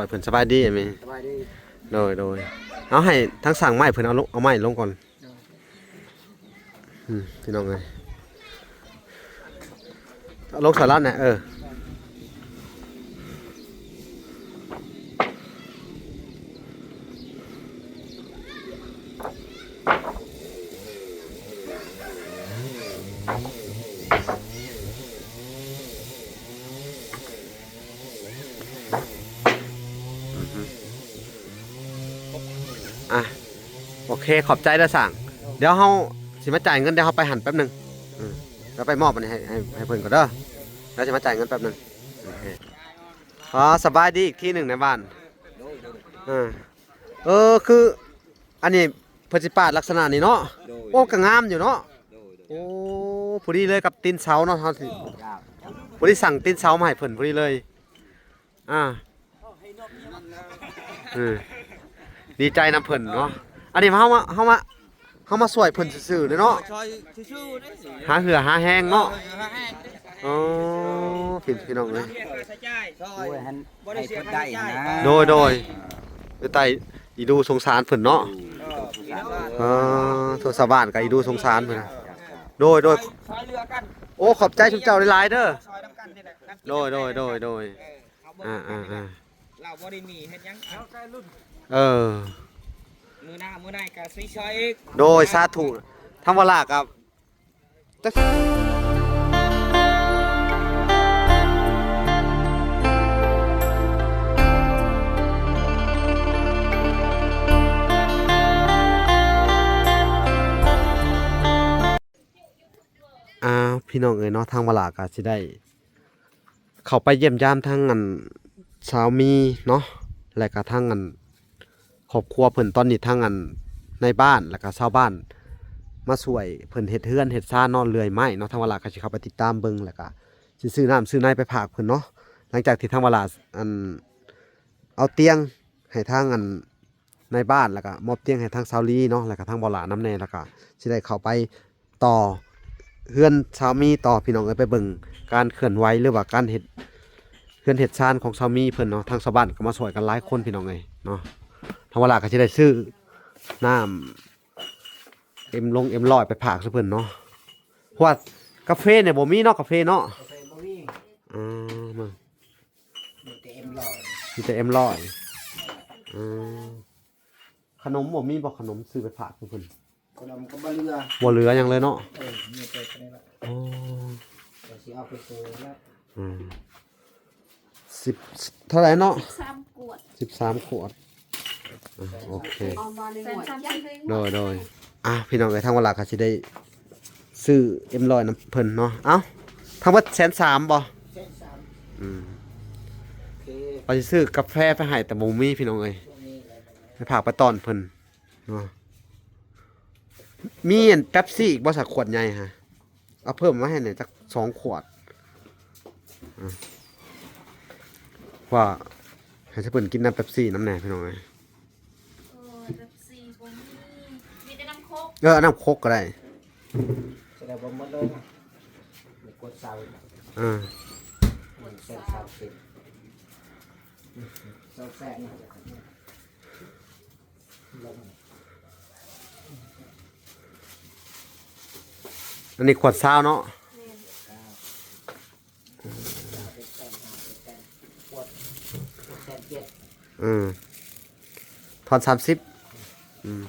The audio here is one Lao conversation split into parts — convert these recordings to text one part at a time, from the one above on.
ອຍເພິ່ນສະບາຍດີ ອາມີ. ສະບາຍດີ. ໂດຍ ໂດຍ. ເອົາໃຫ້ທາງຊ່າງໄມ້ເພິ່ນເອົາລົງ ເອົາໄມ້ລົງກ່ອນ. ໂດຍ. ອືມ ພີ່ນ້ອງເອີຍ ເອົາລົງໃສ່ລາວແດ່. ເອີ. ອ່ະ ໂອເຄ ຂອບໃຈເດີຊ່າງ. ດຽວເຮົາຊິມາຈ່າຍເງິນ ດຽວເຮົາໄປຫັ້ນແປັບໜຶ່ງ. ອືມ ດຽວໄປມອບອັນນີ້ໃຫ້ ໃຫ້ ໃຫ້ເພິ່ນກ່ອນເດີ. ດຽວຊິມາຈ່າຍເງິນແປັບໜຶ່ງ. ໂອເຄ. ອໍ ສະບາຍດີອີກທີໜຶ່ງໃນບ້ານ. ເອີ ເອີ ຄື ອັນນີ້ເພິ່ນຊິປາດລັກສະນະນີ້ເນາະ. ໂດຍ. ໂອ້ ກໍງາມຢູ່ເນາະ. ໂດຍ ໂດຍ. ໂອ້ ພໍດີເລີຍກັບຕີນເສົາເນາະ. ເຮົາຊິ ເຈົ້າ ເຈົ້າ ພໍດີສັ່ງຕີນເສົາມາໃຫ້ເພິ່ນພໍດີເລີຍ. ອ່າ ເອີ ດີໃຈນຳເພິ່ນເນາະ. ອັນນີ້ເຮົາມາ ເຮົາມາ ເຮົາມາຊ່ວຍເພິ່ນຊື່ໆເດ້ເນາະ. ຊ່ອຍຊື່ໆເດ້. ຫາເຫື່ອຫາແຮງເນາະ. ເອີ ຫາແຮງເດ້. ອໍ ພີ່ ພີ່ນ້ອງເອີຍ ຊ່ອຍ ໂອ້ຍ ໃຫ້ເພິ່ນໄດ້ຫັ້ນນະ. ໂດຍ ໂດຍ. ເອີ ແຕ່ອີດູສົງສານເພິ່ນເນາະ. ເອີ ໂທ ຊາວບ້ານກໍອີດູສົງສານເພິ່ນນະ. ໂດຍ ໂດຍ. ໂອ້ ຂອບໃຈຊຸມເຈົ້າຫຼາຍໆເດີ. ໂດຍ ໂດຍ ໂດຍ ໂດຍ. ເອີ ເຮົາເບິ່ງ ອ່າ ນຳກັນນີ້ແຫຼະ. ອ່າ ລາວບໍ່ໄດ້ມີເຮັດຫຍັງ. ເອີ ມື້ໜ້າມື້ໃດກໍຊິຊ່ອຍອີກ. ໂດຍ ສາທຸ. ທາງວາລາກັບ ອ້າວ ພີ່ນ້ອງເອີຍເນາະ, ທາງວາລາກໍຊິໄດ້ ເຂົ້າໄປຢ້ຽມຢາມທາງອັນສາວມີເນາະ ແລະກະທາງອັນຄອບຄົວເພິ່ນ. ຕອນນີ້ທາງອັນນາຍບ້ານ ແລະກະຊາວບ້ານມາຊ່ວຍເພິ່ນເຮັດເຮືອນເຮັດຊານເນາະ, ເລື່ອຍໄມ້ເນາະ. ທາງວາລາກໍຊິເຂົ້າໄປຕິດຕາມເບິ່ງ ແລະກະຊິຊື້ນ້ຳຊື້ໃນໄປຝາກເພິ່ນເນາະ. ຫຼັງຈາກທີ່ທາງວາລາອັນເອົາຕຽງໃຫ້ທາງອັນ ນາຍບ້ານ ແລ້ວກະມອບຕຽງໃຫ້ທາງສາວລີເນາະ ແລ້ວກະທາງບໍ່ຫຼ້ານຳແດ່ ແລ້ວກະຊິໄດ້ເຂົ້າໄປຕໍ່ເຮືອນສາວມີຕໍ່ ພີ່ນ້ອງເອີຍ. ໄປເບິ່ງການເຄື່ອນໄຫວ ຫຼືວ່າການເຮັດເຮືອນເຮັດຊານຂອງສາວມີເພິ່ນເນາະ. ທາງຊາວບ້ານກໍມາຊ່ວຍກັນຫຼາຍຄົນ ພີ່ນ້ອງເອີຍເນາະ. ທາງບໍ່ຫຼ້າກໍຊິໄດ້ຊື້ນ້ຳເອັມລົງເອັມຮ້ອຍໄປຝາກສູ່ເພິ່ນເນາະ ເພາະວ່າກາເຟນີ້ບໍ່ມີເນາະ ກາເຟເນາະ. ກາເຟບໍ່ມີ. ອືມ ມີແຕ່ເອັມຮ້ອຍ ມີແຕ່ເອັມຮ້ອຍ. ອືມ ຂະໜົມບໍ່ມີບໍ່? ຂະໜົມຊື້ໄປຝາກເພິ່ນ. ຂະໜົມກໍບໍ່ເຫຼືອ ບໍ່ເຫຼືອຫຍັງເລີຍເນາະ. ເອີ ມີແຕ່ເທົ່ານີ້ລະ. ໂອ້ ກໍຊິເອົາໄປຊື້ລະ. ອືມ ສິບ ເທົ່າໃດເນາະ? ສິບສາມຂວດ ສິບສາມຂວດ. ອ່ະ ໂອເຄ ແສນສາມສິບ. ໂດຍ ໂດຍ. ອ່ະ ພີ່ນ້ອງເອີຍ ທາງວາລາກໍຊິໄດ້ຊື້ເອັມຮ້ອຍນຳເພິ່ນເນາະ. ເອົ້າ ທັງໝົດແສນສາມບໍ່? ແສນສາມ. ອືມ ໂອເຄ ວ່າຊິຊື້ກາແຟໄປໃຫ້ ແຕ່ບໍ່ມີ ພີ່ນ້ອງເອີຍ. ໄປຝາກໄປຕ້ອນເພິ່ນເນາະ. ມີອັນເປັບຊີອີກບໍ່ ສັກຂວດໃຫຍ່ຫະ? ເອົາເພີ່ມມາໃຫ້ແດ່ຈັກສອງຂວດ ອ່າ ວ່າໃຫ້ເພິ່ນກິນນ້ຳເປັບຊີນຳແດ່ ພີ່ນ້ອງເອີຍ. ໂອ້ຍ ເປັບຊີບໍ່ມີ ມີແຕ່ນ້ຳໂຄກ. ເອີ ເອົານ້ຳໂຄກກໍໄດ້. ສະແດງວ່າໝົດເລີຍນະ ມີກວດເຊົາ. ເອີ ເຊົາແຊກນະ. ອັນນີ້ຂວດຊາວເນາະ. ແມ່ນ. ອືມ ທອນສາມສິບ. ອືມ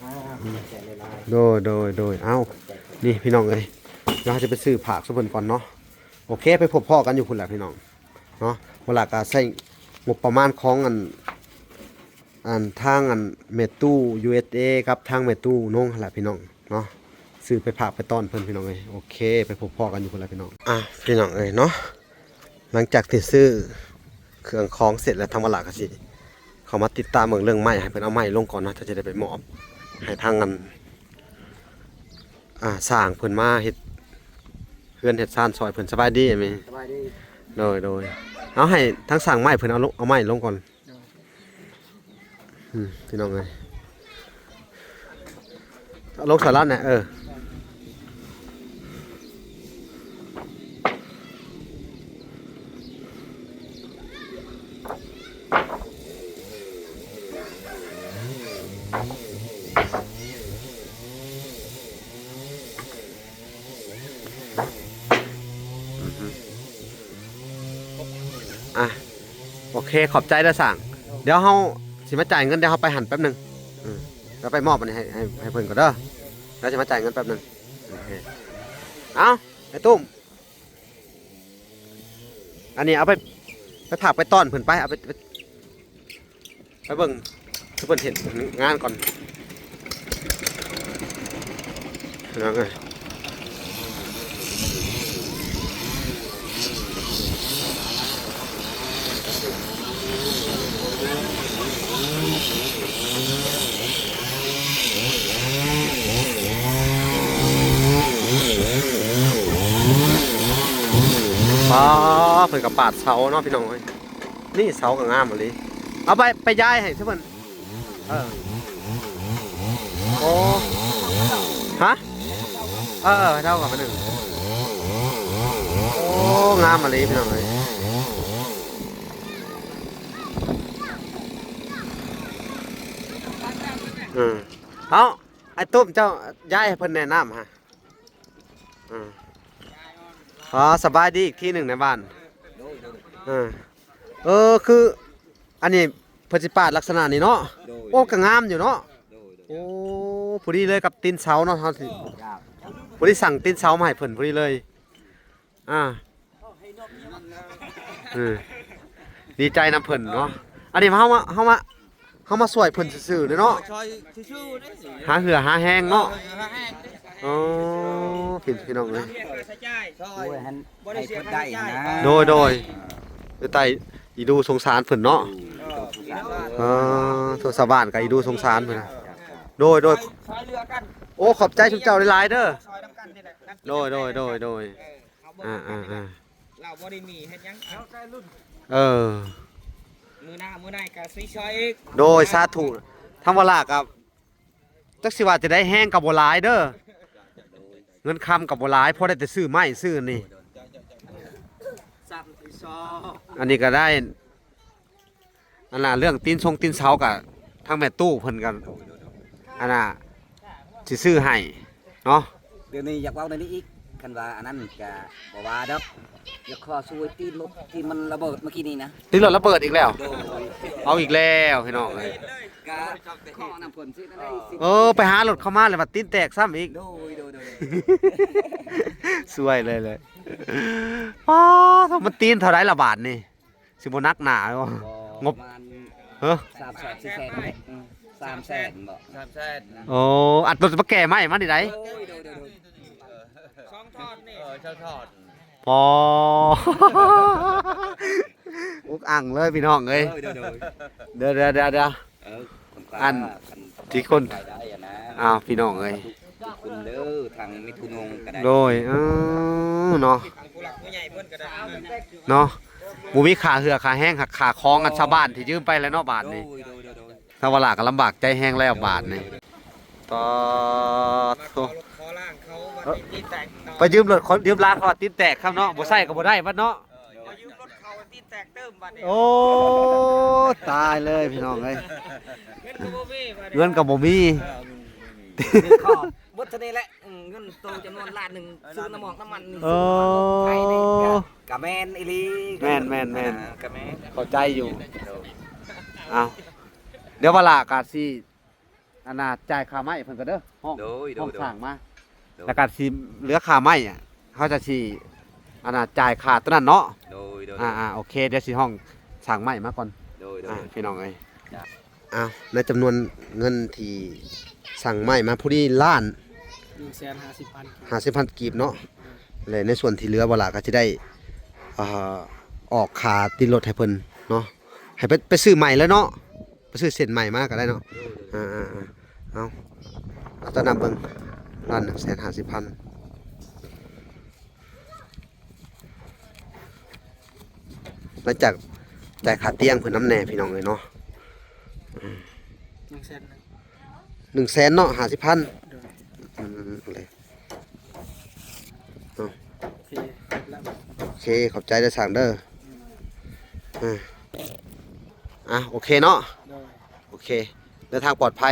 ອ່າ ຂອບໃຈຫຼາຍໆ. ໂດຍ ໂດຍ ໂດຍ. ເອົ້າ ນີ້ພີ່ນ້ອງເອີຍ ດຽວເຮົາຈະໄປຊື້ຝາກສູ່ເພິ່ນກ່ອນເນາະ. ໂອເຄ ໄປພົບພໍ້ກັນຢູ່ພຸ້ນແຫຼະພີ່ນ້ອງເນາະ. ເວລາກໍໃຊ້ງົບປະມານຂອງອັນ ອັນທາງອັນແມ່ຕູ້ ຢູເອສເອ ກັບທາງແມ່ຕູ້ນົງຫັ້ນແຫຼະພີ່ນ້ອງເນາະ. ຊື້ໄປຝາກໄປຕ້ອນເພິ່ນ ພີ່ນ້ອງເອີຍ. ໂອເຄ ໄປພົບພໍ້ກັນຢູ່ພຸ້ນແຫຼະພີ່ນ້ອງ. ອ່ະ ພີ່ນ້ອງເອີຍເນາະ ຫຼັງຈາກທີ່ຊື້ເຄື່ອງຂອງເສັດແລ້ວ ທາງວາລາກໍຊິເຂົ້າມາຕິດຕາມເບິ່ງເລື່ອງໄມ້ ໃຫ້ເພິ່ນເອົາໄມ້ລົງກ່ອນເນາະ ຈະໄດ້ໄປມອບໃຫ້ທາງອັນ ອ່າ ຊ່າງເພິ່ນມາເຮັດເຮືອນເຮັດຊານຊ່ອຍເພິ່ນ. ສະບາຍດີ ອາມີ. ສະບາຍດີ. ໂດຍ ໂດຍ. ເອົາໃຫ້ທາງຊ່າງໄມ້ເພິ່ນເອົາລົງ ເອົາໄມ້ລົງກ່ອນ. ໂດຍ. ອືມ ພີ່ນ້ອງເອີຍ ເອົາລົງໃສ່ລາວແດ່. ເອີ ໂດຍ. ອ່ະ ໂອເຄ ຂອບໃຈເດີຊ່າງ. ດຽວເຮົາຊິມາຈ່າຍເງິນ, ດຽວເຮົາໄປຫັ້ນແປັບໜຶ່ງ. ເອີ ດຽວໄປມອບອັນນີ້ໃຫ້ ໃຫ້ ໃຫ້ເພິ່ນກ່ອນເດີ. ດຽວຊິມາຈ່າຍເງິນແປັບໜຶ່ງ. ໂອເຄ ເອົາ ໄອ້ຕຸ້ມ ອັນນີ້ເອົາໄປ ໄປຝາກໄປຕ້ອນເພິ່ນໄປ. ເອົາໄປ ໄປ ໄປເບິ່ງ ຄືເພິ່ນເຮັດງານກ່ອນ ພີ່ນ້ອງເອີຍ. ປ້າ ເພິ່ນກໍປາດເສົາເນາະ ພີ່ນ້ອງເອີຍ. ນີ້ເສົາກໍງາມອີ່ຫຼີ. ເອົາໄປ ໄປຢາຍໃຫ້ຊະເພິ່ນ. ເອີ ໂອ້ ຮະ ເອີ ເອີ ເທົ່າກັນໜຶ່ງ. ໂອ້ ງາມອີ່ຫຼີ ພີ່ນ້ອງເອີຍ. ເອີ ເອົາ ໄອ້ຕຸ້ມ ເຈົ້າຢາຍໃຫ້ເພິ່ນແນ່ ນ້ຳຫະ. ອາ ອໍ ສະບາຍດີອີກທີໜຶ່ງໃນບ້ານ. ໂດຍ ໂດຍ ເອີ ເອີ ຄືອັນນີ້ເພິ່ນຊິປາດລັກສະນະນີ້ເນາະ. ໂດຍ ໂອ້ ກໍງາມຢູ່ເນາະ. ໂດຍ ໂດຍ ໂອ້ ພໍດີເລີຍກັບຕີນເສົາເນາະ. ເຮົາຊິ ເຈົ້າ ພໍດີສັ່ງຕີນເສົາມາໃຫ້ເພິ່ນພໍດີເລີຍ. ອ່າ ເອີ ດີໃຈນຳເພິ່ນເນາະ. ອັນນີ້ເຮົາມາ ເຮົາມາ ເຮົາມາຊ່ວຍເພິ່ນຊື່ໆເດ້ເນາະ. ຊ່ອຍຊື່ໆເດ້ ຫາເຫື່ອຫາແຮງເນາະ. ເອີ ຫາແຮງເດ້. ອໍ ພີ່ ພີ່ນ້ອງເອີຍ ໂດຍ ໃຫ້ເພິ່ນໄດ້ຫັ້ນນະ. ໂດຍ ໂດຍ ເອີ ຢູ່ໃຕ້ອີດູສົງສານເພິ່ນເນາະ. ເອີ ເອີ ໂທ ຊາວບ້ານກໍອີດູສົງສານເພິ່ນນະ. ໂດຍ ໂດຍ ຊ່ອຍເຫຼືອກັນ. ໂອ້ ຂອບໃຈຊຸມເຈົ້າຫຼາຍໆເດີ. ຊ່ອຍນຳກັນນີ້ແຫຼະ. ໂດຍ ໂດຍ ໂດຍ ໂດຍ ເອີ ເຮົາບໍ່ໄດ້ມີ ເອີ ເອີ ເຮັດຫຍັງ. ເອີ ມື້ໜ້າມື້ໃດກໍຊິຊ່ອຍອີກ. ໂດຍ ສາທຸ. ທາງວາລາກໍຈັກຊິວ່າຈະໄດ້ ແຮງກໍບໍ່ຫຼາຍເດີ ເງິນຄຳກໍບໍ່ຫຼາຍ ພໍໄດ້ແຕ່ຊື້ໄມ້ຊື້ອັນນີ້. ອັນນີ້ກໍໄດ້ ອັນນ່າ ເລື່ອງຕີນຊົງຕີນເສົາກະ ທາງແມ່ຕູ້ເພິ່ນກະ ອັນນ່າ ຊິຊື້ໃຫ້ເນາະ. ດຽວນີ້ຢາກເວົ້າແນວນີ້ອີກ ຄັນວ່າອັນນັ້ນກະບໍ່ວ່າດອກ. ຢາກຂໍຊ່ວຍຕີນລົດທີ່ມັນລະເບີດເມື່ອກີ້ນີ້ນະ. ຕີນລົດລະເບີດອີກແລ້ວ. ໂດຍ ເອົາອີກແລ້ວພີ່ນ້ອງເອີຍ. ກະຂໍນຳເພິ່ນຊິໄດ້ ເອີ ໄປຫາລົດເຂົ້າມາແລ້ວບາດຕີນແຕກຊ້ຳອີກ. ໂດຍ ໂດຍ ໂດຍ. ຊ່ວຍເລີຍ ເລີຍ. ອໍ ມັນຕີນເທົ່າໃດລະບາດນີ້? ຊິບໍ່ໜັກໜາບໍ່? ງົບ ປະມານ ຮະ? ສາມແສນ ສີ່ແສນເດ້. ອືມ ສາມແສນບໍ່? ສາມແສນ. ໂອ້ ອັດລົດມາແກ່ໃໝ່ມານີ້ໃດ. ໂດຍ ໂດຍ ໂດຍ ໂດຍ. ສອງທ່ອນນີ້ ເອີ ສອງທ່ອນ. ປໍ ອຸກອັ່ງເລີຍພີ່ນ້ອງເອີຍ. ໂດຍ ໂດຍ ໂດຍ. ດຽວ ດຽວ ດຽວ ດຽວ ເອີ ອັນທີ່ຄົນ ໄດ້ນະ. ອ້າວ ພີ່ນ້ອງເອີຍ ຂອບຄຸນເດີ ທາງມິຖຸນງກໍໄດ້. ໂດຍ ເອີ ເນາະ ຜູ້ຫຼັກຜູ້ໃຫຍ່ເພິ່ນກໍໄດ້ເນາະ. ບໍ່ມີຄ່າເຫື່ອຄ່າແຮງ ຫາກຄ່າຂອງອັນຊາວບ້ານທີ່ຢືມໄປແລ້ວເນາະບາດນີ້. ໂດຍ ໂດຍ ໂດຍ ໂດຍ. ຊາວວາລາກໍລຳບາກໃຈແຮງແລ້ວບາດນີ້. ໂດຍ ໂດຍ ໂດຍ. ປາດໂທ້ ມາຂໍລົດຂໍລາງເຂົາ ບາດນີ້ຕີນແຕກ. ເອີ ໄປຢືມລົດ ຢືມລາງເຂົາວ່າຕີນແຕກຊ້ຳເນາະ ບໍ່ໃຊ້ກໍບໍ່ໄດ້ບັດເນາະ. ເອີ ໄປຢືມລົດເຂົາ ຕີນແຕກຕື່ມບາດນີ້. ໂອ້ ຕາຍເລີຍພີ່ນ້ອງເອີຍ ເງິນກໍບໍ່ມີບາດນີ້. ເງິນກໍບໍ່ມີ ເອີ ເງິນກໍບໍ່ມີ. ເງິນຂອບໝົດເທົ່ານີ້ແຫຼະ. ອືມ ເງິນໂຕຈຳນວນລ້ານໜຶ່ງ ເອີ ຊື້ນ້ຳໝອກນ້ຳມັນນີ້. ເອີ ຊື້ໄທນີ້ກະ ກະແມ່ນອີ່ຫຼີ. ແມ່ນໆໆ ກະແມ່ນ ເຂົ້າໃຈຢູ່. ໂດຍ ເອົາ ດຽວວາລາກະຊິ ອັນນ່າ ຈ່າຍຄ່າໄມ້ເພິ່ນກໍເດີ ຮ້ອງ ໂດຍ ໂດຍ ຮ້ອງຊ່າງມາ. ໂດຍ ແລ້ວກໍຊິເຫຼືອຄ່າໄມ້ ເຮົາຈະຊິ ອັນນ່າ ຈ່າຍຄ່າຕົວນັ້ນເນາະ. ໂດຍ ໂດຍ ໂດຍ. ອ່າໆ ໂອເຄ ດຽວຊິຮ້ອງຊ່າງໄມ້ມາກ່ອນ. ໂດຍ ໂດຍ ອ່າ ພີ່ນ້ອງເອີຍ. ຈ້າ ອ້າວ ໃນຈຳນວນເງິນທີ່ສັ່ງໄມ້ມາ ຜູ້ນີ້ລ້ານ ໜຶ່ງແສນຫ້າສິບພັນ ຫ້າສິບພັນກີບເນາະ. ແລະ ໃນສ່ວນທີ່ເຫຼືອ ບໍ່ຫຼາກໍຊິໄດ້ ເອີ ອອກຄ່າຕິດລົດໃຫ້ເພິ່ນເນາະ ໃຫ້ໄປ ໄປຊື້ໃໝ່ເລີຍເນາະ. ໄປຊື້ເສັ້ນໃໝ່ມາກໍໄດ້ເນາະ. ອ່າໆໆ ເອົາ ເອົາຕາມເບິ່ງ ລ້ານໜຶ່ງແສນຫ້າສິບພັນ. ຫຼັງຈາກຈ່າຍຄ່າຕຽງເພິ່ນນຳແດ່ ພີ່ນ້ອງເອີຍເນາະ. ອືມ ໜຶ່ງແສນ ໜຶ່ງແສນເນາະ ຫ້າສິບພັນ. ໂດຍ ອືມ ເອົາເລີຍ. ເອົາ ໂອເຄ ແລ້ວ ໂອເຄ ຂອບໃຈເດີຊ່າງເດີ. ອືມ ອ່າ ອ່າ ໂອເຄເນາະ. ໂດຍ ໂອເຄ ເດີນທາງປອດໄພ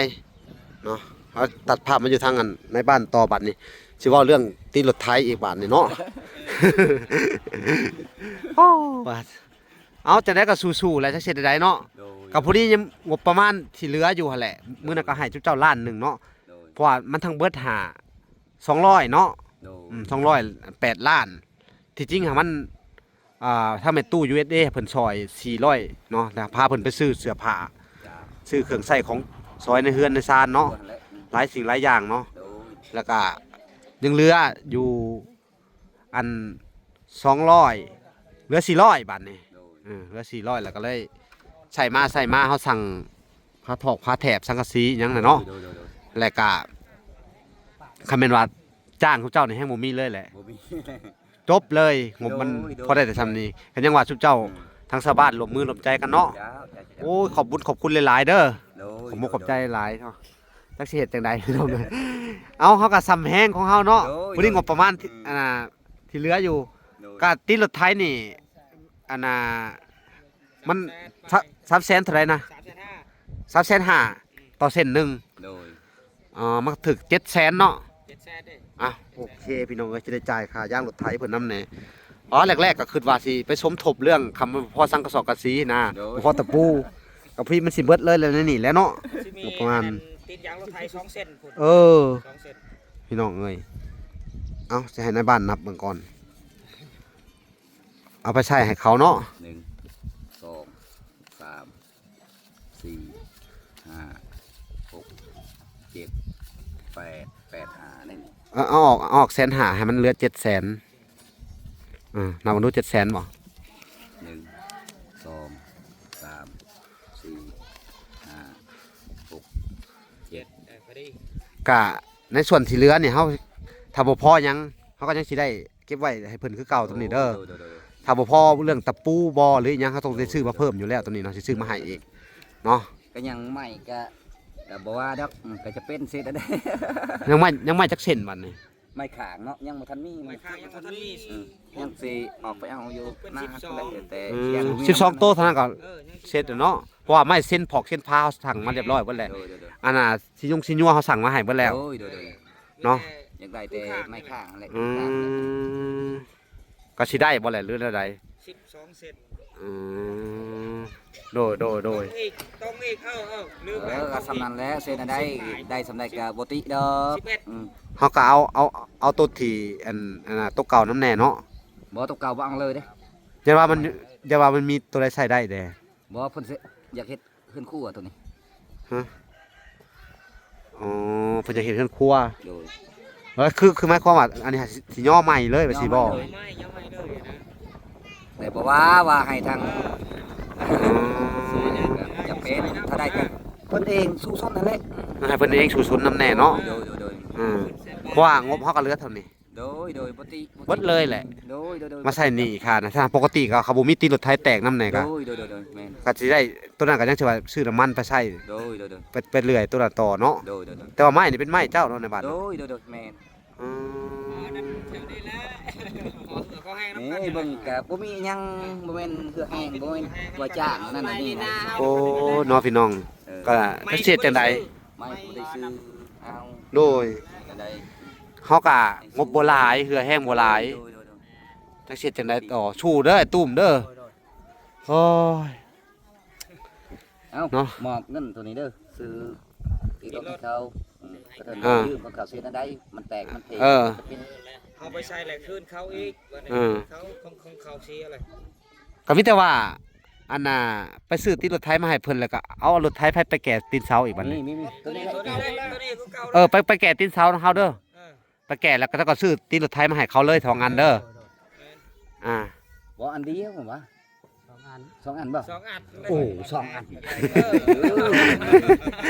ເນາະ. ເຮົາຕັດພາບມາຢູ່ທາງອັນໃນບ້ານຕໍ່ ບາດນີ້ຊິເວົ້າເລື່ອງຕິດລົດໄຖອີກບາດນີ້ເນາະ. ໂອ້ ບາດ ເອົາ ຈັ່ງໃດກໍສູ້ໆແຫຼະ ຈັກຊິເຮັດແນວໃດເນາະ. ໂດຍ ກໍພໍດີຍັງງົບປະມານທີ່ເຫຼືອຢູ່ຫັ້ນແຫຼະ. ໂດຍ ມື້ນັ້ນກໍໃຫ້ເຈົ້າລ້ານໜຶ່ງເນາະ. ໂດຍ ເພາະວ່າມັນທັງເບິດຫາ ສອງຮ້ອຍເນາະ. ໂດຍ ອືມ ສອງຮ້ອຍແປດລ້ານ. ທີ່ຈິງຫາມັນ ອ່າ ທາງແມ່ຕູ້ ຢູເອັສເອ ເພິ່ນຊ່ອຍສີ່ຮ້ອຍເນາະ ແລ້ວພາເພິ່ນໄປຊື້ເສື້ອຜ້າ ເຈົ້າ ຊື້ເຄື່ອງໃຊ້ຂອງຊອຍໃນເຮືອນໃນຊານເນາະ ໂດຍ ຫັ້ນແຫຼະ ອືມ ຫຼາຍສິ່ງຫຼາຍຢ່າງເນາະ. ໂດຍ ແລ້ວກະຍັງເຫຼືອຢູ່ອັນສອງຮ້ອຍ ເຫຼືອສີ່ຮ້ອຍບາດນີ້. ໂດຍ ເອີ ເຫຼືອສີ່ຮ້ອຍ ແລ້ວກໍເລີຍໃຊ້ມາໃຊ້ມາ ເຮົາສັ່ງຜ້າຖອກຜ້າແຖບ ສັງກະສີຫຍັງນະເນາະ. ໂດຍ ໂດຍ ໂດຍ ແລ້ວກະຄັນແມ່ນວ່າຈ້າງເຂົາເຈົ້ານີ້ແຮງບໍ່ມີເລີຍແຫຼະ ບໍ່ມີ ຈົບເລີຍ ງົບມັນ ໂດຍ ໂດຍ ພໍໄດ້ແຕ່ຊ່ຳນີ້. ກໍຍັງວ່າຊຸມເຈົ້າ ອືມ ທັງຊາວບ້ານຮ່ວມມືຮ່ວມໃຈກັນເນາະ. ເຈົ້າ ເຈົ້າ ເຈົ້າ ໂອ້ຍ ຂອບບຸນຂອບຄຸນຫຼາຍໆເດີ. ໂດຍ ຂອບມຸກຂອບໃຈຫຼາຍເນາະ. ຈັກຊິເຮັດຈັ່ງໃດພີ່ນ້ອງເອີຍ. ເອົາ ເຮົາກໍຊ່ຳແຮງຂອງເຮົາເນາະ. ໂດຍ ຜູ້ນີ້ ໂດຍ ງົບປະມານທີ່ ອືມ ອັນນ່າ ທີ່ເຫຼືອຢູ່ ໂດຍ ກໍຕິດລົດໄຖນີ້ ອັນນ່າ ມັນ ສາມແສນປາຍ ສາມ ສາມແສນເທົ່າໃດນະ? ສາມແສນຫ້າ ສາມແສນຫ້າ ອືມ ຕໍ່ເສັ້ນໜຶ່ງ. ໂດຍ ອ່າ ມັນຖືກເຈັດແສນເນາະ. ເຈັດແສນເດ້. ອ່ະ ໂອເຄ ພີ່ນ້ອງເອີຍ ຊິໄດ້ຈ່າຍຄ່າຢາງລົດໄຖເພິ່ນນຳແດ່. ອໍ ແລກໆກໍຄິດວ່າຊິໄປສົມທົບເລື່ອງຄຳ ບໍ່ພໍສັງກະສອກກະສີນະ ໂດຍ ບໍ່ພໍຕະປູ ກໍພີມັນຊິເບິດເລີຍແຫຼະໃນນີ້ແຫຼະເນາະ. ຊິມີ ປະມານ ອັນ ຕິດຢາງລົດໄຖສອງເສັ້ນພຸ້ນ. ເອີ ສອງເສັ້ນ ພີ່ນ້ອງເອີຍ. ເອົາ ຊິໃຫ້ນາຍບ້ານນັບເບິ່ງກ່ອນ. ເອົາໄປໃສ່ໃຫ້ເຂົາເນາະ. ໜຶ່ງ ສອງ ສາມ ສີ່ ຫ້າ ຫົກ ເຈັດ ແປດ ແປດ ຫ້າ ນີ້. ເອົາ ເອົາອອກ ເອົາອອກແສນຫ້າ ໃຫ້ມັນເຫຼືອເຈັດແສນ. ເອີ ນັບເບິ່ງດູ ເຈັດແສນບໍ່? ໜຶ່ງ ສອງ ສາມ ສີ່ ຫ້າ ຫົກ ເຈັດ ເອີ ພໍດີ. ກະໃນສ່ວນທີ່ເຫຼືອນີ້ ເຮົາ ຖ້າບໍ່ພໍຫຍັງ ເຮົາກໍຍັງຊິໄດ້ ເກັບໄວ້ໃຫ້ເພິ່ນຄືເກົ່າຕົງນີ້ເດີ. ໂດຍ ໂດຍ ໂດຍ ໂດຍ. ຖ້າບໍ່ພໍເລື່ອງຕະປູບໍ່ ຫຼືຫຍັງ ເຮົາຕ້ອງໄດ້ຊື້ມາເພີ່ມຢູ່ແລ້ວຕົງນີ້ເນາະ ຊິຊື້ມາໃຫ້ອີກເນາະ. ກໍຍັງໄມ້ກໍ ກໍບໍ່ວ່າດອກ ອືມ ກໍຈະເປັນເສດໄດ້. ຍັງໄມ້ ຍັງໄມ້ຈັກເສັ້ນບັດນີ້? ໄມ້ຂ້າງເນາະ ຍັງບໍ່ທັນມີ. ໄມ້ຂ້າງຍັງບໍ່ທັນມີ. ອືມ ຍັງຊິອອກໄປເອົາຢູ່ນາ ແຕ່ ອືມ ສິບສອງໂຕເທົ່ານັ້ນກໍ ເອີ ຍັງ ເສັດແລ້ວເນາະ. ເພາະວ່າໄມ້ເສັ້ນຜອກເສັ້ນພາວສັ່ງມາຮຽບຮ້ອຍເບິດແລ້ວ. ໂດຍ ໂດຍ ໂດຍ. ອັນນ່າ ຊິຍຸງຊິຍົວເຮົາສັ່ງມາໃຫ້ເບິດແລ້ວ. ໂດຍ ໂດຍ ໂດຍ. ເນາະ ຢາກໄດ້ແຕ່ໄມ້ຂ້າງຫັ້ນແຫຼະ. ອືມ ກໍຊິໄດ້ບໍ່ແຫຼະ ຫຼືແນວໃດ? ສິບສອງເຊັນ. ອືມ ໂດຍ ໂດຍ ໂດຍ. ຕ້ອງອີກ ຕ້ອງອີກ ເອີ ເອີ ລືມແລ້ວ. ເອີ ກໍສ່ຳນັ້ນແຫຼະ ເຮັດແນວໃດ ສິບປາຍ ໄດ້ສ່ຳໃດກໍບໍ່ຕິດອກ. ສິບເອັດ. ອືມ ເຮົາກໍເອົາ ເອົາ ເອົາຕົວທີ່ອັນ ອັນນ່າ ຕົວເກົ່ານຳແດ່ເນາະ. ບໍ່ ຕົວເກົ່າບໍ່ເອົາເລີຍເດ້. ຢ່າວ່າມັນ ຢ່າວ່າມັນມີຕົວໃດໃຊ້ໄດ້ແດ່. ບໍ່ ເພິ່ນຊິຢາກເຮັດເຮືອນຄົວຕົວນີ້. ຮະ? ອໍ ເພິ່ນຢາກເຮັດເຮືອນຄົວ. ໂດຍ. ເອີ ຄື ຄືໝາຍຄວາມວ່າ ອັນນີ້ຊິຍໍໃໝ່ເລີຍວ່າຊີ້ບໍ່? ຍໍໃໝ່ເລີຍ ຍໍໃໝ່ເລີຍນະ. ແຕ່ບໍ່ວ່າ ວ່າໃຫ້ທາງ ເອີ ຈຳເປັນເທົ່າໃດກໍເພິ່ນເອງສູ້ຊົນນັ້ນແຫຼະ. ໃຫ້ເພິ່ນເອງສູ້ຊົນນຳແດ່ເນາະ. ໂດຍ ໂດຍ ໂດຍ. ອືມ ເພາະວ່າງົບເຮົາກໍເຫຼືອເທົ່ານີ້. ໂດຍ ໂດຍ ບໍ່ຕິ ບໍ່ຕິ ເບິດເລີຍແຫຼະ. ໂດຍ ໂດຍ ໂດຍ. ມາໃຊ້ໜີ້ຄ່ານະ ຖ້າປົກກະຕິກໍເຂົາບໍ່ມີຕິດລົດໄຖແຕກນຳແດ່ ໂດຍ ກໍ ໂດຍ ໂດຍ ໂດຍ ແມ່ນ. ກໍຊິໄດ້ ຕົວນັ້ນກໍຍັງຊິວ່າຊື້ນ້ຳມັນໄປໃຊ້ ໂດຍ ໂດຍ ໂດຍ ໄປ ໄປເລື້ອຍຕົວນັ້ນຕໍ່ເນາະ. ໂດຍ ໂດຍ ໂດຍ. ແຕ່ວ່າໄມ້ນີ້ເປັນໄມ້ເຈົ້າເນາະ ໃນບ້ານ. ໂດຍ ໂດຍ ໂດຍ ແມ່ນ. ອືມ ນີ້ເບິ່ງກໍບໍ່ມີຫຍັງ ບໍ່ແມ່ນເຫື່ອແຮງ ບໍ່ແມ່ນວ່າຈ້າງນັ້ນນີ້ນະ. ໂອ້ ເນາະ ພີ່ນ້ອງ. ເອີ ກໍຈັກຊິເຮັດຈັ່ງໃດ ໄມ້ບໍ່ໄດ້ຊື້ເອົາ. ໂດຍ. ເຮົາກະງົບບໍ່ຫຼາຍ ເຫື່ອແຮງບໍ່ຫຼາຍ. ໂດຍ ໂດຍ ໂດຍ. ຈັກຊິເຮັດຈັ່ງໃດຕໍ່ ສູ້ເດີ ອ້າຍຕຸ້ມເດີ. ໂດຍ ໂດຍ. ໂອ້ຍ ເອົ້າ ເນາະ ມອບເງິນໂຕນີ້ເດີ ຊື້ຕິດລົດໃຫ້ເຂົາ. ອືມ ກໍເຖິງ ອ່າ ຢືມຂອງເຂົາເສຍແນວໃດ ມັນແຕກມັນເພ ເອີ ເຮົາໄປໃຊ້ແລ້ວຄືນເຂົາອີກ. ເອີ ເຂົາ ຂອງ ຂອງເຂົາເສຍແລ້ວ. ກໍມີແຕ່ວ່າ ອັນນ່າ ໄປຊື້ຕີນລົດໄຖມາໃຫ້ເພິ່ນ ແລ້ວກໍເອົາລົດໄຖໄປ ໄປແກ່ຕີນເສົາອີກບັດນີ້. ມີ ມີ ມີ ໂຕນີ້ ໂຕນີ້ ໂຕນີ້ຄືເກົ່າ. ເອີ ໄປ ໄປແກ່ຕີນເສົານຳເຮົາເດີ. ເອີ ໄປແກ່ແລ້ວກໍເຈົ້າກໍຊື້ຕີນລົດໄຖມາໃຫ້ເຂົາເລີຍສອງອັນເດີ. ໂດຍ ໂດຍ ໂດຍ. ອ່າ ບໍ່ ອັນດຽວຫວາ? ສອງອັນ ສອງອັນບໍ່? ສອງອັນ. ໂອ້ ສອງອັນ. ເອີ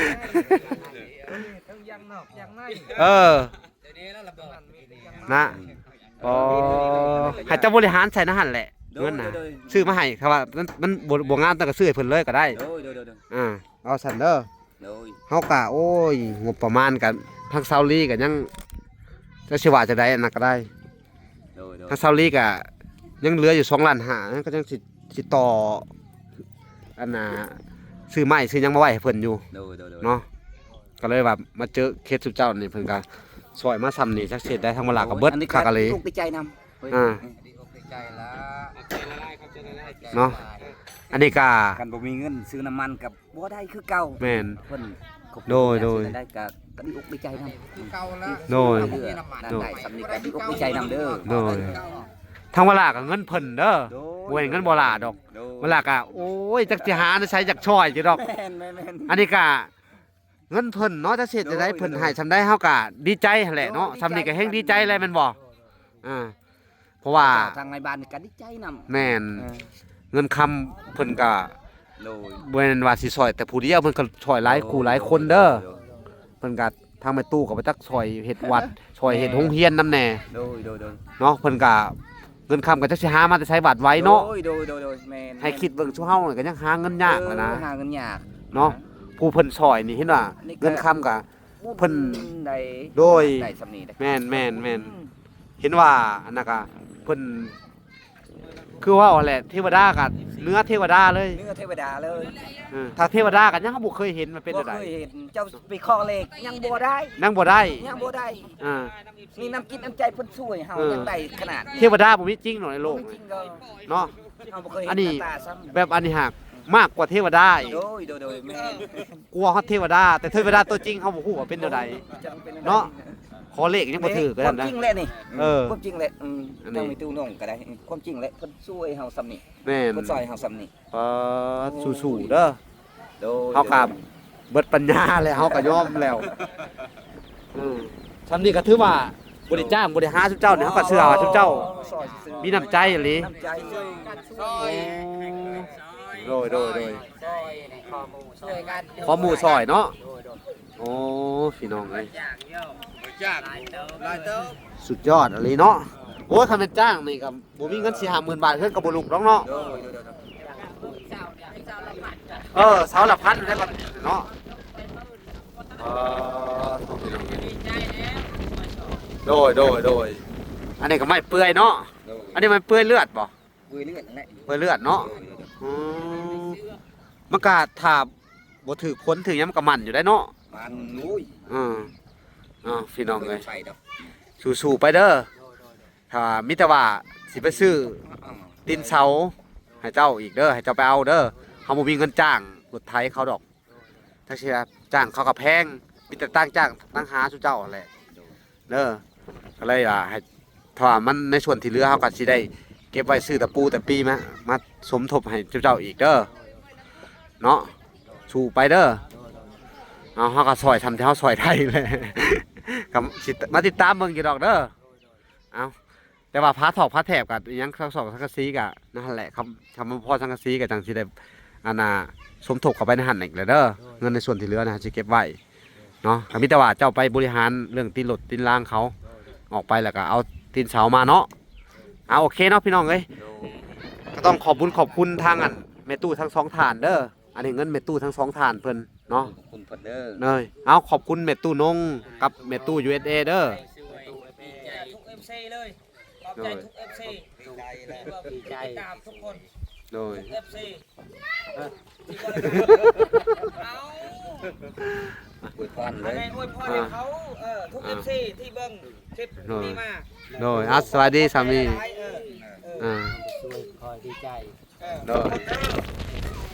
ທັງຢ່າງນອກຢ່າງໃນ. ເອີ ນະ. ອໍ ໃຫ້ເຈົ້າບໍລິຫານໃສ່ໃນຫັ້ນແຫຼະ ໂດຍ ເງິນນະ. ໂດຍ ໂດຍ. ຊື້ມາໃຫ້ ຖ້າວ່າມັນ ມັນບໍ່ ບໍ່ງາມ ເຈົ້າກໍຊື້ໃຫ້ເພິ່ນເລີຍກໍໄດ້. ໂດຍ ໂດຍ ໂດຍ ໂດຍ. ອ່າ ເອົາຊັ້ນເດີ. ໂດຍ. ເຮົາກະ ໂອ້ຍ ງົບປະມານກະ ທາງຊາວລີກະຍັງ ຈັກຊິວ່າຈັ່ງໃດ ອັນນັ້ນກະໄດ້. ໂດຍ ໂດຍ. ທາງຊາວລີກະຍັງເຫຼືອຢູ່ສອງລ້ານຫ້າ ຍັງ ກໍຍັງຊິ ຊິຕໍ່ ອັນນ່າ ຊື້ໄມ້ຊື້ຫຍັງມາໄວ້ໃຫ້ເພິ່ນຢູ່. ໂດຍ ໂດຍ ໂດຍ. ເນາະ ກໍເລີຍວ່າມາເຈີເຂດຊຸມເຈົ້ານີ້ ເພິ່ນກະຊ່ອຍມາຊ່ຳນີ້ ຈັກຊິເຮັດໄດ້ ທາງເວລາກໍເບິດ ໂອ້ຍ ຄັກອີ່ຫຼີ. ດີອົກດີໃຈນຳ. ອ່າ ດີອົກດີໃຈລະ ເນາະ. ອັນນີ້ກະ ຄັນບໍ່ມີເງິນຊື້ນ້ຳມັນກໍບໍ່ໄດ້ຄືເກົ່າ. ແມ່ນ ເພິ່ນ ໂດຍ ໂດຍ ໄດ້ກໍ ກໍດີອົກດີໃຈນຳ ຄືເກົ່າລະ ໂດຍ ເຮົາເຫຼືອນັ້ນໄດ້ສ່ຳນີ້ກໍດີອົກດີໃຈນຳເດີ. ໂດຍ ທາງວາລາກໍເງິນເພິ່ນເດີ ໂດຍ ບໍ່ແມ່ນເງິນວາລາດອກ. ໂດຍ ວາລາກໍ ໂອ້ຍ ຈັກຊິຫາໃນໃສ ຢາກຊ່ອຍຢູ່ດອກ. ແມ່ນໆໆ ອັນນີ້ກໍ ເງິນເພິ່ນເນາະ ຈັກຊິເຮັດຈັ່ງໃດ ໂດຍ ເພິ່ນໃຫ້ສ່ຳໃດ ເຮົາກໍດີໃຈຫັ້ນແຫຼະເນາະ. ໂດຍ ສ່ຳນີ້ກໍແຮງດີໃຈແລ້ວແມ່ນບໍ່? ອ່າ ເພາະວ່າ ເຈົ້າທາງນາຍບ້ານກໍດີໃຈນຳ. ແມ່ນ ເອີ ເງິນຄຳເພິ່ນກໍ ໂດຍ ບໍ່ແມ່ນວ່າຊິຊ່ອຍແຕ່ຜູ້ດຽວ ເພິ່ນກໍຊ່ອຍຫຼາຍ ໂດຍ ຄູ່ຫຼາຍຄົນເດີ. ໂດຍ ໂດຍ ເພິ່ນກໍ ທາງແມ່ຕູ້ກໍບໍ່ຈັກຊ່ອຍເຮັດວັດ ຊ່ອຍເຮັດ ແມ່ນ ໂຮງຮຽນນຳແດ່. ໂດຍ ໂດຍ ໂດຍ ເນາະ ເພິ່ນກໍ ເງິນຄຳກໍຈັກຊິຫາມາແຕ່ໃສ ວາດໄວເນາະ. ໂດຍ ໂດຍ ໂດຍ ໂດຍ ແມ່ນ ໃຫ້ຄິດເບິ່ງ ຊຸມເຮົານີ້ກໍຍັງຫາເງິນຍາກແຫຼະນະ. ເອີ ຫາເງິນຍາກເນາະ. ຜູ້ເພິ່ນຊ່ອຍນີ້ເຫັນວ່າ ນີ້ກໍ ເງິນຄຳກໍ ເພິ່ນ ໄດ້ ໂດຍ ໄດ້ສ່ຳນີ້ເດ້. ແມ່ນໆໆ ອືມ ເຫັນວ່າອັນນັ້ນກໍ ເພິ່ນ ຄືເວົ້າຫັ້ນແຫຼະ ເທວະດາກໍເໜືອເທວະດາເລີຍ ເໜືອເທວະດາເລີຍ. ເອີ ຖ້າເທວະດາກໍຍັງ ເຮົາບໍ່ເຄີຍເຫັນວ່າເປັນແນວໃດ ບໍ່ເຄີຍເຫັນ. ເຈົ້າໄປຂໍເລກຍັງບໍ່ໄດ້ ຍັງບໍ່ໄດ້ ຍັງບໍ່ໄດ້. ອ່າ ມີນ້ຳຈິດນ້ຳໃຈເພິ່ນຊ່ວຍເຮົາ ເອີ ຍັງໄດ້ຂະໜາດນີ້. ເທວະດາບໍ່ມີຈິງເນາະໃນໂລກ ບໍ່ມີຈິງເດີ ເນາະ. ເຮົາບໍ່ເຄີຍເຫັນ ອັນນີ້ ກັບຕາຊ້ຳ ແບບອັນນີ້ຫາກ ມາກກວ່າເທວະດາອີກ. ໂດຍ ໂດຍ ໂດຍ ແມ່ນ ກວ່າຮອດເທວະດາ ແຕ່ເທວະດາຕົວຈິງເຮົາບໍ່ຮູ້ວ່າເປັນແນວໃດ ຈັ່ງເປັນແນວໃດ ເນາະ. ຂໍເລກຍັງບໍ່ຖືກ ແມ່ນ ກໍນັ້ນນະ ຄວາມຈິງແຫຼະນີ້. ເອີ ຄວາມຈິງແຫຼະ ອືມ ອັນນີ້ ທາງແມ່ຕູ້ນ້ອງກໍໄດ້ ຄວາມຈິງແຫຼະ ເພິ່ນຊ່ວຍເຮົາສ່ຳນີ້. ແມ່ນ ເພິ່ນຊ່ວຍເຮົາສ່ຳນີ້. ປາດ ໂອ້ຍ ສູ້ໆເດີ. ໂດຍ ເຮົາກໍເບິດປັນຍາແລ້ວ ເຮົາກໍຍອມແລ້ວ. ເອີ ຊ່ຳນີ້ກໍຖືວ່າບໍ່ໄດ້ຈ້າງ ບໍ່ໄດ້ຫາຊຸມເຈົ້ານີ້ ເຮົາກໍເຊື່ອວ່າຊຸມເຈົ້າ ໂອ້ ຊ່ອຍຊື່ໆ ມີນ້ຳໃຈອີ່ຫຼີ ນ້ຳໃຈຊ່ອຍ. ໂດຍ ໂດຍ ໂດຍ ຊ່ອຍ ຂໍໝູ່ຊ່ອຍກັນ ຂໍໝູ່ຊ່ອຍເນາະ. ໂດຍ ໂດຍ ໂອ້ ພີ່ນ້ອງເອີຍ ຈ້າງຫຼາຍເຕີບ ສຸດຍອດອີ່ຫຼີເນາະ. ໂອ້ຍ ຄັນແມ່ນຈ້າງນີ້ກໍ ບໍ່ມີເງິນສີ່ຫ້າໝື່ນບາດ ເຮືອນກໍບໍ່ລຸກດອກເນາະ. ໂດຍ ໂດຍ ໂດຍ ໂດຍ ເອີ ເສົາລະພັນໄດ້ບັດເນາະ. ເອີ ໂດຍ ໂດຍ ໂດຍ ອັນນີ້ກໍໄມ້ເປືອຍເນາະ. ໂດຍ ອັນນີ້ໄມ້ເປືອຍເລືອດບໍ່? ເປືອຍເລືອດນັ້ນແຫຼະ ເປືອຍເລືອດເນາະ. ໂດຍ ໂດຍ ໂດຍ ອືມ ມັນກໍຖ້າບໍ່ຖືກຝົນຖືກຫຍັງ ມັນກໍໝັ້ນຢູ່ໄດ໋ເນາະ. ໝັ້ນ ໂອ້ຍ ເອີ ເອົາ ພີ່ນ້ອງເອີຍ ໄປດອກ ສູ້ໆໄປເດີ. ຖ້າມີແຕ່ວ່າຊິໄປຊື້ ເອີ ຕີນເສົາໃຫ້ເຈົ້າອີກເດີ ໃຫ້ເຈົ້າໄປເອົາເດີ. ເຮົາບໍ່ມີເງິນຈ້າງລົດໄຖເຂົາດອກ ຈັກຊິວ່າຈ້າງເຂົາກໍແພງ ມີແຕ່ຕາງຈ້າງຕາງຫາຊຸມເຈົ້າຫັ້ນແຫຼະເດີ. ກໍເລີຍວ່າໃຫ້ ຖ້າວ່າມັນໃນສ່ວນທີ່ເຫຼືອ ເຮົາກໍຊິໄດ້ເກັບໄວ້ຊື້ຕະປູແຕ່ປີມາ ມາສົມທົບໃຫ້ເຈົ້າອີກເດີ ເນາະ. ສູ້ໄປເດີ. ເອົາ ເຮົາກໍຊ່ອຍຊ່ຳທີ່ເຮົາຊ່ອຍໄດ້ແຫຼະ ກໍຊິມາຕິດຕາມເບິ່ງຢູ່ດອກເດີ. ເອົາ ແຕ່ວ່າພາຖອກພາແຖບກັບອີ່ຫຍັງ ຊອກສັງກະສີກະນັ້ນແຫຼະ ຄຳ ຄຳວ່າພໍສັງກະສີກະຈັ່ງຊິໄດ້ ອັນນ່າ ສົມທົບເຂົ້າໄປໃນຫັ້ນອີກແຫຼະເດີ. ໂດຍ ເງິນໃນສ່ວນທີ່ເຫຼືອນະ ເຮົາຊິເກັບໄວ້ເນາະ. ກໍມີແຕ່ວ່າເຈົ້າໄປບໍລິຫານເລື່ອງຕີນລົດຕີນລາງເຂົາ ໂດຍ ອອກໄປແລ້ວກໍເອົາຕີນເສົາມາເນາະ. ເອົາ ໂອເຄເນາະ ພີ່ນ້ອງເອີຍ. ໂດຍ ກໍຕ້ອງຂອບບຸນຂອບຄຸນທາງ ອັນ ແມ່ຕູ້ທັງສອງທ່ານເດີ. ອັນນີ້ເງິນແມ່ຕູ້ທັງສອງທ່ານເພິ່ນເນາະ. ຂອບຄຸນເພິ່ນເດີ. ເອີຍ ເອົາ ຂອບຄຸນແມ່ຕູ້ນົງກັບແມ່ຕູ້ ຢູເອສເອ ເດີ. ຂອບໃຈທຸກເອັຟຊີເລີຍ ຂອບໃຈທຸກເອັຟຊີ ໂດຍ ທີ່ວ່າຕິດຕາມທຸກຄົນ. ໂດຍ ທຸກເອັຟຊີ ເອົາ ອວຍພອນເລີຍ ອັນໃດອວຍພອນໃຫ້ເຂົາ ເອີ ທຸກເອັຟຊີທີ່ເບິ່ງຄລິບນີ້ມາ. ໂດຍ ອ່າ ສະບາຍດີສາມີ. ເອີ ເອີ ອ່າ ຊ່ວຍຄອຍດີໃຈ. ໂດຍ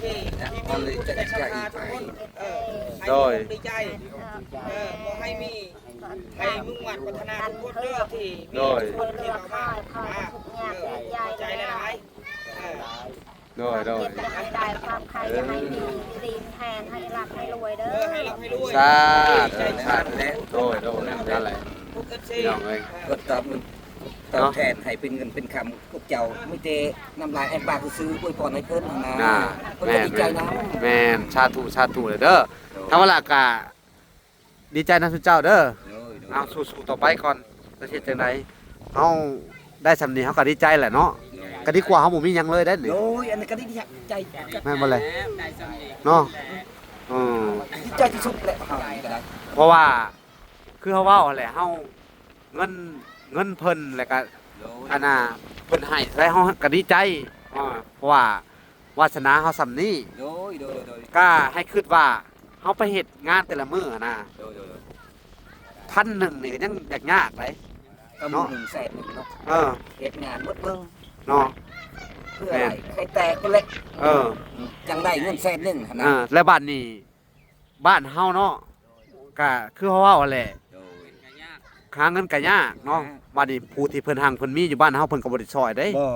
ເອີ ໂດຍ ໃຫ້ມີບຸນໃນສະພາທຸກຄົນ ເອີ ໃຫ້ມີບຸນໃນໃຈ ເອີ ຂໍໃຫ້ມີ ໃຫ້ມຸ່ງໝັ້ນປາດຖະໜາທຸກຄົນເດີ ທີ່ມີ ໂດຍ ທຸກຄົນທີ່ເຂົ້າມາ ອ່າ ເອີ ຂອບໃຈຫຼາຍໆ. ເອີ ໂດຍ ໂດຍ ຄວາມຄິດ ຄວາມໃຈ ຄວາມໃຄ ໃຫ້ມີດີແທນ ໃຫ້ລ່ຳໃຫ້ລວຍເດີ ເອີ ໃຫ້ລ່ຳໃຫ້ລວຍ ສາທຸ ສາທຸ. ໂດຍ ໂດຍ ນັ້ນແຫຼະ ທຸກເອັຟຊີ ພີ່ນ້ອງເອີຍ ເອີ ເພິ່ນຕອບ ຕອບແທນໃຫ້ເປັນເງິນເປັນຄຳ ພວກເຈົ້າມີແຕ່ນ້ຳລາຍໄອປາກຊື່ໆ ອວຍພອນໃຫ້ເພິ່ນຫັ້ນນະ ອ່າ ເພິ່ນກໍດີໃຈນຳ. ແມ່ນ ສາທຸ ສາທຸເດີ. ໂດຍ ທາງວາລາກະດີໃຈນຳຊຸມເຈົ້າເດີ. ໂດຍ ໂດຍ ເອົາ ສູ້ໆຕໍ່ໄປກ່ອນ ຈະເຮັດຈັ່ງໃດ ເຮົາໄດ້ສ່ຳນີ້ເຮົາກໍດີໃຈແຫຼະເນາະ. ໂດຍ ກໍດີກວ່າເຮົາບໍ່ມີຫຍັງເລີຍເດ້ນີ້. ໂດຍ ອັນນີ້ກໍດີໃຈ ແມ່ນບໍ່ແຫຼະ ເນາະ. ເອີ ດີໃຈທີ່ສຸດແຫຼະ ເຮົານີ້ກໍໄດ້ ເພາະວ່າ ຄືເຮົາເວົ້າຫັ້ນແຫຼະ ເຮົາ ເງິນ ເງິນເພິ່ນ ແລ້ວກະ ໂດຍ ອັນນ່າ ເພິ່ນໃຫ້ເທົ່າໃດເຮົາກະດີໃຈ ເພາະວ່າວາສະໜາເຮົາສ່ຳນີ້. ໂດຍ ໂດຍ ໂດຍ ກະໃຫ້ຄິດວ່າເຮົາໄປເຮັດງານແຕ່ລະມື້ຫັ້ນນະ ໂດຍ ໂດຍ ໂດຍ ພັນໜຶ່ງນີ້ກໍຍັງຢາກຍາກໄດ໋ ກໍໝູ່ເນາະ ໜຶ່ງແສນໜຶ່ງເນາະ. ເອີ ເຮັດງານໝົດເບິ່ງເນາະ ເພື່ອ ແມ່ນ ໄດ້ ໄຂ່ແຕກພຸ້ນແຫຼະ ເອີ ອືມ ຈັ່ງໄດ້ເງິນແສນໜຶ່ງຫັ້ນນະ ອ່າ ແລ້ວບາດນີ້ ບ້ານເຮົາເນາະ ກະຄືເຮົາເວົ້າຫັ້ນແຫຼະ ໂດຍ ຫາເງິນກະຍາກເນາະ ຍາກ ບາດນີ້ຜູ້ທີ່ເພິ່ນຮັ່ງເພິ່ນມີຢູ່ບ້ານເຮົາ ເພິ່ນກໍບໍ່ໄດ້ຊ່ອຍເດ້ ບໍ່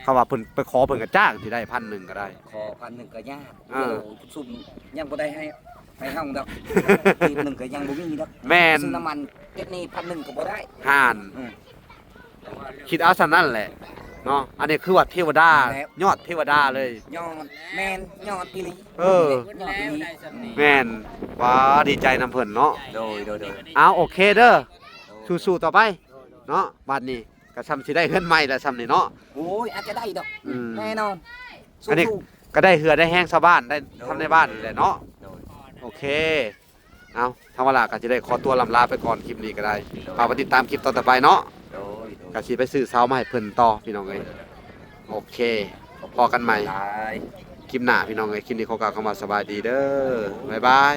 ຄຳວ່າເພິ່ນໄປຂໍເພິ່ນກໍຈ້າງຊິໄດ້ພັນໜຶ່ງກໍໄດ້ ຂໍພັນໜຶ່ງກໍຍາກ ເອີ ໂອ້ ຊຸມຍັງບໍ່ໄດ້ໃຫ້ ໃຫ້ເຮົາດອກ ກີບໜຶ່ງກໍຍັງບໍ່ມີດອກ ແມ່ນ ຊື້ນ້ຳມັນເກັບໜີ້ພັນໜຶ່ງກໍບໍ່ໄດ້ ຫັ້ນ ອືມ ຄິດເອົາສ່ຳນັ້ນແຫຼະເນາະ ອັນນີ້ຄືວ່າເທວະດາ ແມ່ນແລ້ວ ຍອດເທວະດາເລີຍ ຍອດ ແມ່ນ ຍອດອີ່ຫຼີ ເອີ ຍອດອີ່ຫຼີ ແມ່ນ ວ້າ ດີໃຈນຳເພິ່ນເນາະ ໂດຍ ໂດຍ ໂດຍ ເອົາ ໂອເຄເດີ ສູ້ໆຕໍ່ໄປເນາະ ບາດນີ້ກໍຊ່ຳຊິໄດ້ເຮືອນໃໝ່ແລ້ວຊ່ຳນີ້ເນາະ ໂອ້ຍ ອາດຈະໄດ້ດອກ ອືມ ແນ່ນອນ ອັນນີ້ ສູ້ໆ ກໍໄດ້ເຫື່ອໄດ້ແຮງຊາວບ້ານ ໄດ້ ໂດຍ ທຳໃນບ້ານນີ້ແຫຼະເນາະ ໂດຍ ໂອເຄ ເອົາ ທາງວາລາກໍຊິໄດ້ຂໍຕົວລ່ຳລາໄປກ່ອນ ຄລິບນີ້ກໍໄດ້ ໂດຍ ຝາກໄປຕິດຕາມຄລິບຕອນຕໍ່ໄປເນາະ ໂດຍ ໂດຍ ກໍຊິໄປຊື້ເສົາມາໃຫ້ເພິ່ນຕໍ່ ພີ່ນ້ອງເອີຍ ໂອເຄ ພໍ້ກັນໃໝ່ ບາຍ ຄລິບໜ້າ ພີ່ນ້ອງເອີຍ ຄລິບນີ້ຂໍກ່າວຄຳວ່າສະບາຍດີເດີ ບາຍບາຍ.